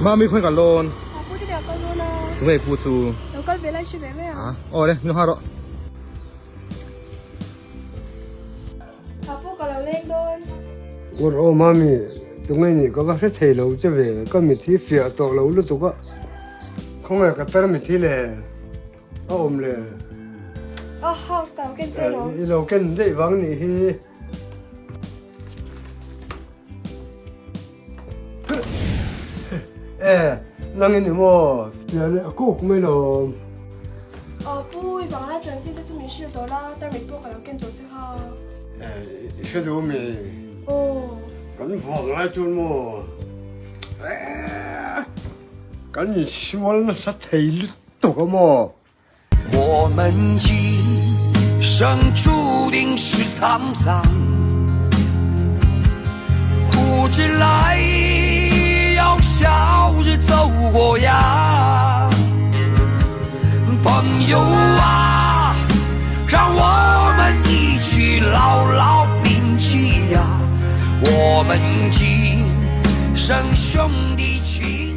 Mami khawi kal dawn? A pu te nia kal dawn a. Tunge pu chu? Lo kal ve lai hre ve mai a. Aw le, min lo nghal rawh. A pu ka lo leng dawn. Ngawr aw Mami, tunge nih ka va hre thei lo che ve, ka mit hi fiah tawh lo lutuk a. Khawnge ka tar mit hi le a awm le. A ha, ka lo ken che lo. I lo ken daih vang nih hi. E, nang in i maw? Fiah leh a kuk mai lo. Aw pu, i vang lai chuan zing te chu min hrilh tawh la, tarmit pawh ka lo ken tawh che kha. E, i hre duh mi? Aw. Kan vang lai chuan maw? E, kan insual nasa thei lutuk a maw? 我们今生注定是沧桑，苦着来要笑着走过呀，朋友啊，让我们一起牢牢铭记呀，我们今生兄弟情。